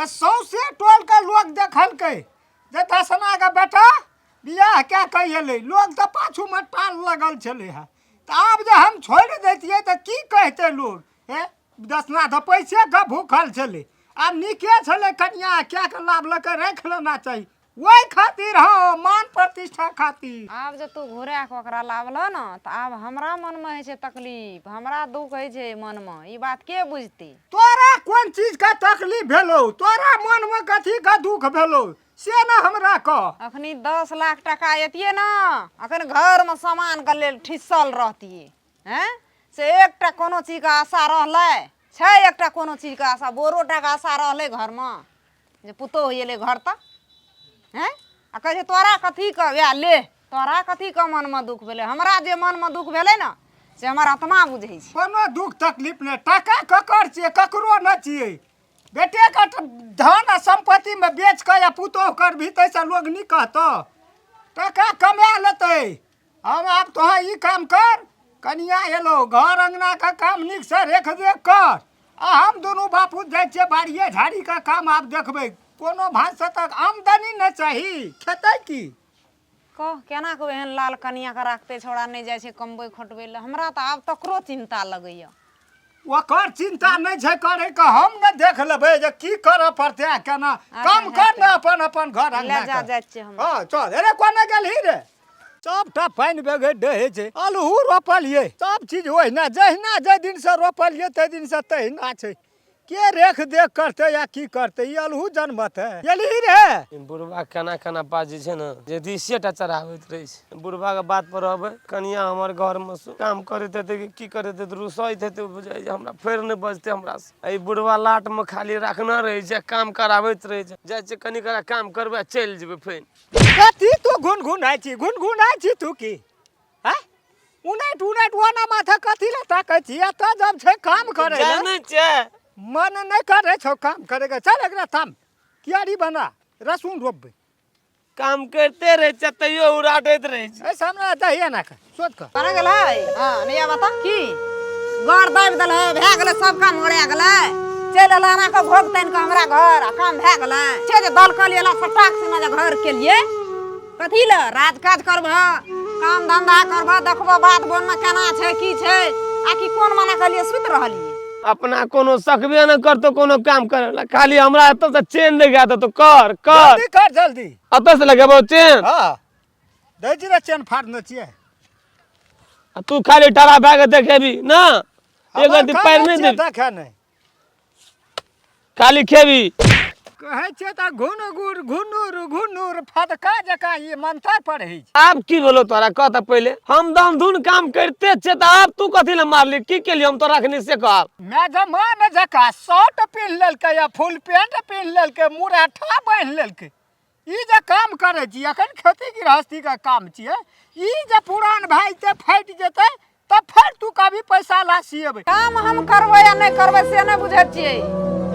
सौंसे टोलके लोक देखलकै जे दसनाके बेटा बियाह कए कऽ एलै। लोक तऽ पाछूमे टाल लगल छलै हँ। तऽ आब जे हम छोड़ि दैतियै तऽ की कहितै लोक? हे, दसना तऽ पैसेके भूखल छलै, आब नीके छलै कनिया कए कऽ लाभलकै, राखि लेना चाही ओहि खातिर। हँ, मान प्रतिष्ठा खातिर। आब जे तू घुरा कऽ ओकरा लाबलह ने, तऽ आब हमरा मनमे होइ छै तकलीफ, हमरा दुख होइ छै मनमे। ई बात के बुझतै? तोरा कोन चीजके तकलीफ भेलौ? तोरा मनमे कथीके दुख भेलौ से ने हमरा कह। अखनी 10 लाख टाका एतियै ने, अखन घरमे सामानके लेल ठिसल रहतियै। हैं, से एकटा कोनो चीजके आशा रहलै छै? एकटा कोनो चीजके आशा, बोरो टाके आशा रहलै घरमे जे पुतोहु एलै घर तक? हैं, आ कहै छै तोरा कथीके वएह ले, तोरा कथीके मनमे दुख भेलै? हमरा जे मनमे दुख भेलै ने, से हमर आत्मा बुझै छै। कोनो दुख तकलीफ नहि। टाका ककर छियै? ककरो नहि छियै। बेटेके धन आ सम्पत्तिमे बेच कऽ या पुतोहु करबही, ताहिसँ लोक नहि कहतौ? टाका कमा लेतै। हम आब तोहाँ ई काम कर, कनिया एलो, घर अङ्गनाके काम नीकसँ रेख देख कर, आ हम दुनू बापूत जाइ छियै बाड़िए झाड़ीके काम आब देखबै। कोनो भाँजसँ तक आमदनी नहि चाही, खेतै की? कह, केना कऽ एहन लाल कनियाके राखतै? छौड़ा नहि जाइ छै कमबै खटबै लए। हमरा तऽ आब तकरो चिन्ता लगैए। ओकर चिन्ता नहि छै करैके, हम ने देख लेबै जे की करऽ पड़तै आ केना। काम कर ने अपन अपन घर ले अङ्गना जा के। जाइ छियै हम। हँ, चल। अरे, कोना गेलही रे? सबटा पानि बेगैर डहै छै। अल्हू रोपलियै, सब चीज ओहिना, जहिना जाहि दिनसँ रोपलियै ताहि दिनसँ तहिना छै। के रेख देख करतै या की करतै? ई अल्हू जनमतै। गेलही रे? ई बुढ़बा केना केना बाजै छै ने जे दिसेटा चढ़ाबैत रहै छै। बुढ़बाके बात पर रहबै? कनिया हमर घरमे काम करैत हेतै कि की करैत हेतै, रुसैत हेतै, बुझाइ जे हमरा फेर नहि बजतै हमरासँ। एहि बुढ़बा लाटमे खाली रखने रहै छै, काम कराबैत रहै छै। जाइ छै कनि करा काम करबै आ चलि जेबै फेर। कथी तू घुनघुनाइ छी? घुनघुनाइ छी तू की? हैं, उनैट उनैट ओना माथा कथी लए ताकै छी? एतऽ जब छै काम करै लए। जानै छै। मन नहि करै छौ काम करे के? चल, एकरा थाम, क्यारी बना, रसून रोपबै। काम करिते रहै छै तैयो उड़ाटैत रहै छै। ऐसे हमरा दहिया ना कर, सोच कर। बना गेलै। हँ, नहि आब तऽ की घर दाबि देलै, भए गेलै, सब काम ओरिया गेलै। चलि एलै एना कऽ घोघ तानि कऽ हमरा घर आ काम भए गेलै। छै जे दलकल एला सटाक सिना जे घर केलियै कथी लए? राज काज करबह, काम धंधा करबह, देखबह बाध बोनमे केना छै, की छै, आ कि कोन मना कहलियै सुति रहलियै। अपना कोनो सकबे नहि करतो कोनो काम करे ला, खाली हमरा एतऽ से चेन लगा देतो, कर कर। जल्दी कर, जल्दी। एतऽ से लगेबो चेन? हँ, दै छी रे, चेन फाड़ने छियै। आ तू खाली टारा भए के देखेबी ना, एक हमर गलती पैर काम नहि छियै देबी। देखै नहि। खाली खेबी। कहै छियै तऽ घुनगुर घुनुर घुनुर फदका जकाँ ई मंत्र पढ़ै छै। आब की भेलो तोरा, कह तऽ पहिले। हम दम धुन काम करिते छियै तऽ आब तू कथी लए मारली? की केलियै हम तोरा अखनी से कह आब। मेजमान जकाँ शर्ट पिन्ह लेलकै आ फुल पैंट पिन्ह लेलकै, मुरैठा बान्हि लेलकै। ई जे काम करै छी अखन खेती गृहस्थीके काम छियै, ई जे पुरान भए जेतै, फाटि जेतै, तऽ फेर तू कभी पैसा ला सिएबै। काम हम करबै या नहि करबै से नहि बुझै छियै।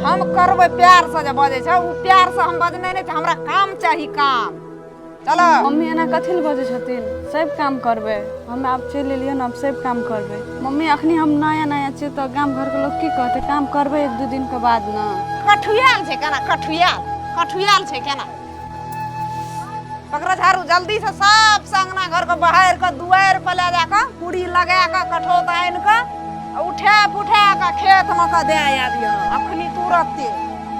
हम करबै, प्यारसँ जे बजै छै ओ प्यारसँ हम बजने नहि छै। हमरा काम चाही, काम। चलो। मम्मी एना कथी लए बजै छथिन? सब काम करबै हम। आब चलि एलियै ने, आब सब काम करबै। मम्मी, अखनी हम नया नया छियै तऽ गाम घरके लोक की कहतै? काम करबै एक दू दिनके बाद ने। कठुआल छै केना, कठुआल कठुआल छै केना। पकड़ो झाड़ू जल्दी से, सब से अंगना घर के बहार के दुआरि पर ले जाके कुड़ी लगा के कठौत आनि के उठा पुठा के खेत में के दे आबियो अखनी तुरते।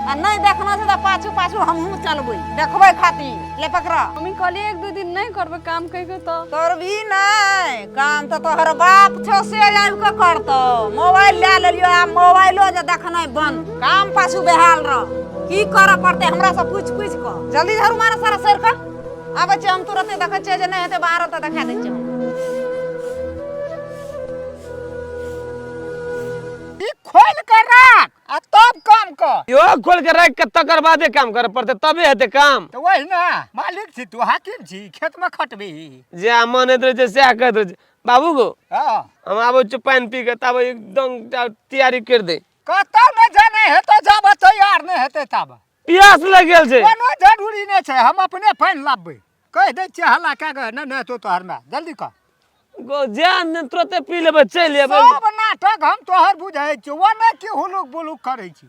आ नहि देखना छै तऽ पाछू पाछू हमहूँ चलबै देखबै खातिर। ले पकड़। मम्मी, कहलियै एक दू दिन नहि करबै काम कहि के तऽ। करबी नहि काम तऽ तोहर बाप छौ से आबि कऽ करतौ। मोबाइल लए लेलियो, आब मोबाइलो जे देखनाइ बंद। काम पाछू बेहाल रह। की करऽ पड़तै हमरा से पूछि पूछि कऽ। जल्दी झाड़ू मारे सारा सर कऽ। आबै छियै हम तुरते, देखै छियै जे नहि हेतै बाहर तऽ देखा दै छियै हम। ई खोलि कऽ राख आ तब काम कर। यो खोल के राखि के तकर बादे काम करे पड़तै, तबे हेतै काम। तऽ वही ने, मालिक छी तू, हाकिम छी, खेतमे खटबही? जे मन होइत रहै छै सएह कहैत रहै छै। बाबू गो। हँ। हम आबै छियौ पानि पी के, ताबे एकदम तैयारी करि दे। कतौ नहि जाने हेतौ जाबे तैयार नहि हेतै ताबे। प्यास लागि गेल छै। कोनो जरूरी नहि छै, हम अपने पानि लाबबै। कहि दै छियै हल्ला कए कऽ, नहि नहि हेतौ तोहर माय। जल्दी कर। गो जा ने, तुरते पी लेबै, चलि एबै। सब नाटक हम तोहर बुझै छियौ, ओ नहि कि हुलुक बुलुक करै छी।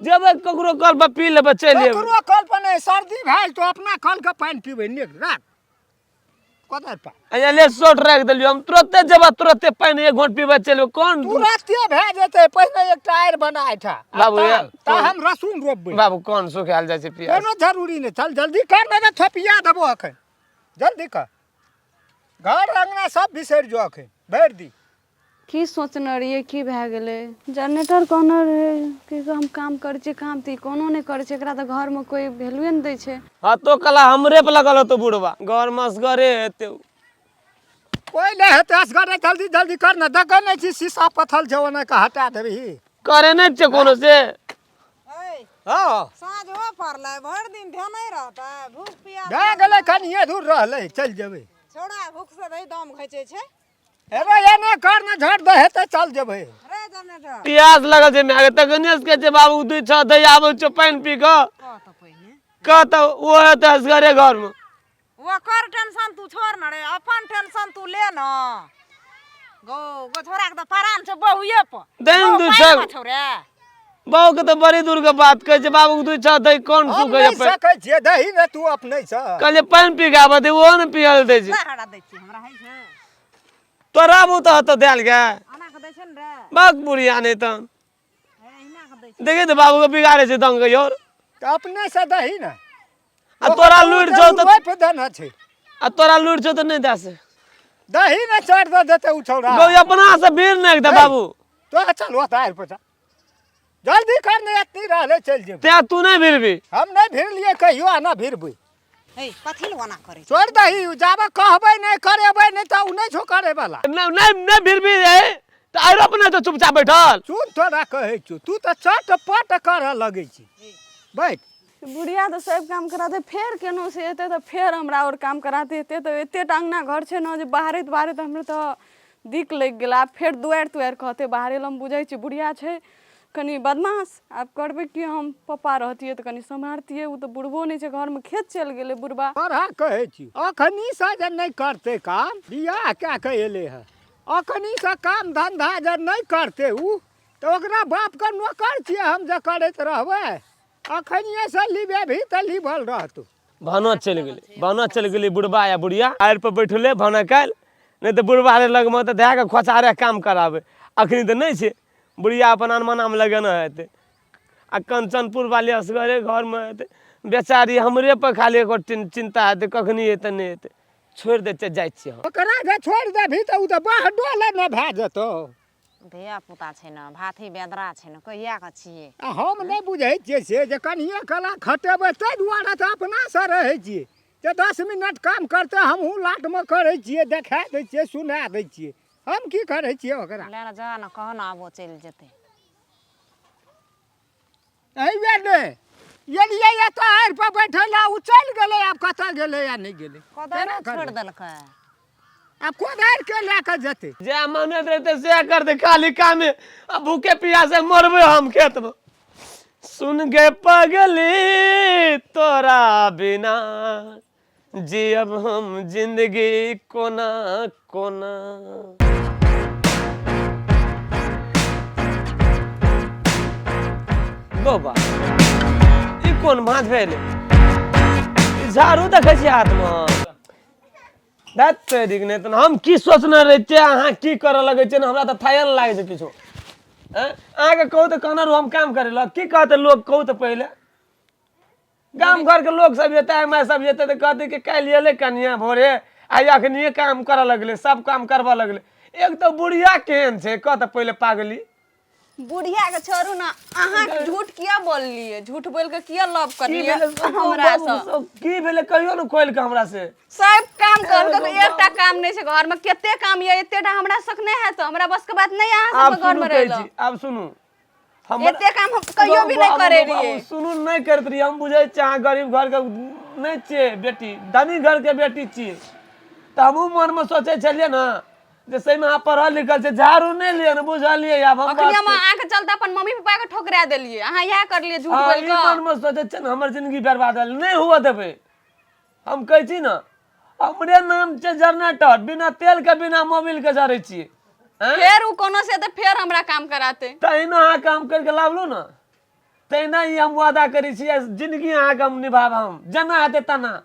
जेबै ककरो कल पर पी लेबै चलि एबै। ककरो कल पर नहि, सर्दी भेल तो अपना कल के पानि पीबै। नीक राख कतऽ पा अच्छा ले सोट राखि देलियौ, हम तुरते जेबै, तुरते पानि एक घोंट पीबै चलि एबै। कोन तुरते भए जेतै, पहिने एकटा आरि बना एठा बाबू, यार, ता हम रसून रोपबै। बाबू कोन सुखायल जाइ छै पियास? कोनो जरूरी नहि, चल जल्दी कर, नहि तऽ थपिया देबो अखन। जल्दी कर, घर अंगना सब बिसरि जो अखन भरि दी। की सोचने रहियै, की भए गेलै? जनरेटर कहने रहै कि हम काम करै छियै काम, तऽ ई कोनो नहि करै छै। एकरा तऽ घरमे कोइ वैल्यूए नहि दै छै। हाँ तो कला हमरे पर लगल होतो बुढ़वा, घर में असगरे हेतै उ। कोइ नहि हेतै असगरे। जल्दी जल्दी कर ने, देखै नहि छी शीशा पथल छै, ओना के हटा देबही। करे नहि छै कोनो से। हँ। साँझो पड़लै, भरि दिन ध्यान नहि रहतै, भूख पियास भए गेलै, कनिए दूर रहलै, चलि जेबै। छौड़ा भूख से दही दम घैचै छै। अरे एने कर ने, झट दे हेतै, चल जेबै। रे जनरेटर, प्यास लगल छै माय के, तखने से कहै छै बाबू दू छह दही आबै छौ पानि पी कऽ। कह तऽ पहिने। कह तऽ ओ हेतै असगरे घरमे। ओकर टेंशन तू छोड़ न रे, अपन टेंशन तू ले न। गो गो छोरा के तऽ परान छौ बहुए पर। दही बहु दू पानि छह। मे छौ रे। बाबू के तऽ बड़ी दूर के बात कहै छै, बाबू दू छह दही कोन हम सुखै नहि छै? सकै छियै दही ने, तू अपने सँ। कहलियै पानि पी कऽ आबऽ दे, ओहो ने पियल दै छै। नहि हरा दै छियै, हमरा होइ छै। तोरा मुँह तऽ हतो देल गे। आना के दै छै ने रे। बक बुढ़िया नहि तहन। हे, अहिना के दै छै। देखै तऽ बाबू के बिगाड़े छै दंग your. तऽ अपने से दही ने। आ तोरा लुरि छौ तऽ रोपि देने छै। आ तोरा लुरि छौ तऽ नहि दए से। दही ने चढ़ दऽ देतै ओ छौड़ा। गौ अपना से भीड़ नहि दे बाबू। तो चल ओतऽ आरि पर जा। जल्दी कर ने, एतनी रहलै, चलि जेबै। तें तू नहि भिड़बी। हम नहि भिड़लियै कहियो आ ना भिड़बै। हे, कथी लए ओना करै छै? छोड़ि दही, जाबे कहबै नहि, करेबै नहि, तऽ ओ नहि छौ करै वाला। नहि नहि नहि भिड़बी रे तऽ आरो अपना तऽ चुपचाप बैठल। सुन, तोरा कहै छियौ, तू तऽ चट पट करऽ लगै छी। बैठ। बुढ़िया तऽ सब काम कराते, फेर केनो से एतै तऽ फेर हमरा आओर काम कराते। एते तऽ एते टा अङ्गना घर छै ने जे बाहरैत बाहरैत हमरा तऽ दिक लागि गेल। आब फेर दुआरि तुआरि कहतै बाहरै लए। हम बुझै छियै बुढ़िया छै कनि बदमाश। आब करबै की हम? पप्पा रहतियै तऽ कनि सम्हारतियै। ओ तऽ बुढ़बो नहि छै घरमे, खेत चलि गेलै बुढ़बा। तोरा कहै छी, अखनीसँ जे नहि करतै काम, बियाह कए कऽ एलै हँ, अखनीसँ काम धन्धा जे नहि करतै ओ, तऽ ओकरा बापके नौकर छियै हम जे करैत रहबै? अखनिएसँ लिबेबही तऽ लिबल रहतौ। भानो चलि गेलै, भानो चलि गेलै बुढ़बा या बुढ़िया आड़ि पर बैठले भाना काल्हि, नहि तऽ बुढ़बा रे लगमे तऽ धए कऽ खोचारे काम कराबै। अखनी तऽ नहि छै, बुढ़िया अपन अनमनामे लगेने हेतै आ कंचनपुर वाली असगरे घरमे हेतै बेचारी। हमरे पर खाली एगो चिन्ता हेतै, कखनी हेतै नहि हेतै। छोड़ि दै छियै, जाइ छियै हम। ओकरा जे छोड़ि देबही तऽ ओ तऽ बाह डोले ने भए जेतौ। धिया पुता छै ने, भाथी बेदरा छै ने, कहिया के छियै। आ हम नहि बुझै छियै से जे कनिए कला खटेबै, ताहि दुआरे तऽ अपनासँ रहै छियै जे 10 मिनट काम करतै। हमहूँ लाटमे करै छियै, देखा दै छियै, सुना दै छियै। हम की करै छियै ओकरा? ले ने, जा ने, कह ने, आबो चलि जेतै। एहि बेर ने एलियै एतऽ आड़ि पर बैठे लए, ओ चलि गेलै। आब कतऽ गेलै आ नहि गेलै। कोदारि केना छोड़ि करबै? देलकै। आब कोदारि के लए कऽ जेतै? जे मानैत रहतै सएह करतै, खाली कामे आ भूखे पियासे मरबै हम खेतमे। सुन गे पगली, तोरा बिना जियब हम जिंदगी कोना कोना। गोबा, ई कोन भाँज भेल? ई झाड़ू देखै छी हाथमे। दैत नहि तऽ हम की सोचने रहै छियै, अहाँ की करऽ लगै छियै ने, हमरा तऽ थाहे नहि लागै छै किछो। आँय, अहाँके कहू तऽ कहने रहू हम काम करै लए, की कहतै लोक? कहू तऽ पहिले, गाम घरके लोक सब जेतै, माय सब जेतै तऽ कहतै कि काल्हि एलै कनिया भोरे, आइ अखनिये काम करऽ लगलै, सब काम करबऽ लगलै। एक तऽ बुढ़िया केहन छै, कह तऽ पहिले, पागली। बुढ़िया के छोड़ू ना, अहाँ झूठ किया बोललिए? झूठ बोल के किया लव की करलिए भेलै हमरा से? की भेलै, कहियो ने खोलि कऽ हमरा से। सब काम कर के एकटा काम नहीं छै घर में। कते काम ये, एतेटा हमरा शक नहीं है तो हमरा बस के बात नहीं अहाँ आब सब घर सुनू में कहै रहलो। छी, आब सुनू, हमर एते काम हम कहियो भी नहीं बाबू, करे बाबू, रहिए। सुनू, नहि करैत रहियै, हम बुझै छियै अहाँ गरीब घरके नहि छियै बेटी, धनी घरके बेटी छियै। तऽ हमहूँ मनमे सोचै छलियै ने जे सहीमे अहाँ पढ़ल लिखल छै, झाड़ू नहि लिअ ने, बुझलियै आब हम। अखनी हम बात अहाँ के चलते अपन मम्मी पापा के ठोकरा देलिए, अहाँ इएह करलिए झूठ हँ, बोल ई के। मनमे सोचै छियै ने, हमर जिंदगी बर्बाद भेल, नहि हुअ देबै। हम कहै छी ने, हमरे नाम छै जनरेटर, बिना तेलके बिना मोबिलके जरै छियै। आँय? फेर उ कोनो से तऽ फेर हमरा काम कराते। तहिना अहाँ काम करिके लाबलू ने। तहिना ही हम वादा करै छी, जिंदगी अहाँके हम निभाब, हम जेना हेतै तेना।